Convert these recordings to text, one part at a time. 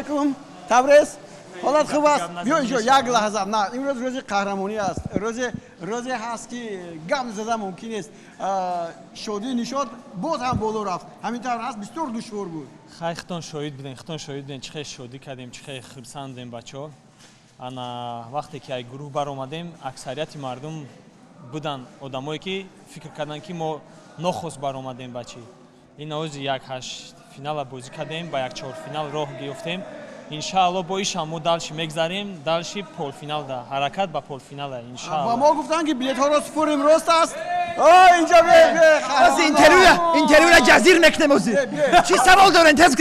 Алайкум, Табрез, ҳолат хуб аст? Биё инҷо, як лаҳза. На, имрӯз рӯзи қаҳрамонӣ аст, рӯзе ҳаст, ки гап зада мумкин нест. Шодии Нишот боз ҳам боло рафт, ҳамин тавр аст? Бисёр душвор буд. Хай, худтон шоҳид будем, худтон шоҳид будем, чӣ хел шодӣ кардем, чӣ хел хурсанд будем, бачаҳо. Ана вақте ки ай гурӯҳ баромадем, аксарияти мардум буданд, одамое ки фикр карданд, ки мо нохост баромадем. Бачи ин ози як ҳашт финала бозӣ кардем, ба як чорфинал роҳ гирифтем. Иншаалло, бо ишам мо дальше мегзарем, дальше полфиналда ҳаракат ба полфинала. Ба иншаалло. Мо гуфтанд, ки билетҳоро супорим, рост аст? О, инҷо Ози интервюра ҷазир мекунем ози. Чӣ савол дорен, тез?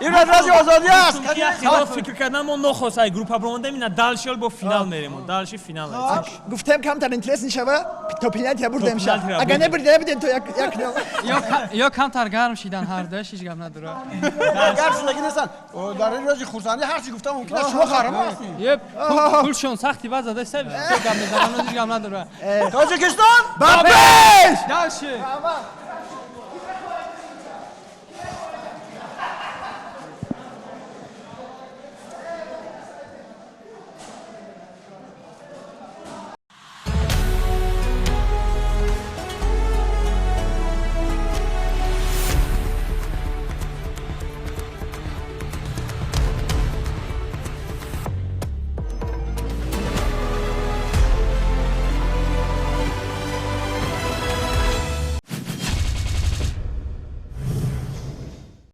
Имрӯз рӯзи озодӣ аст. Хилоф фикр кардан, мо нохост ай группа баромадем, ина дальше бо финал мерем, дальше финал. Гуфтем, камтар интерес нишава, то пенальтия бурдем ша. Пенальтира Агар бурдем. Небурдем, набудем то як як. Ё камтар гарм шидан ҳардуяш, ҳеҷ гап надорад. Гар шудагӣ нестанд. О, дар ин рӯзи хурсандӣ ҳар чӣ гуфта мумкин аст, шумо қаҳрамон ҳастед. Е, пулшон сахти баъд зада, гап мезананд, ҳеҷ гап надорад. Тоҷикистон ба пеш! Дальше.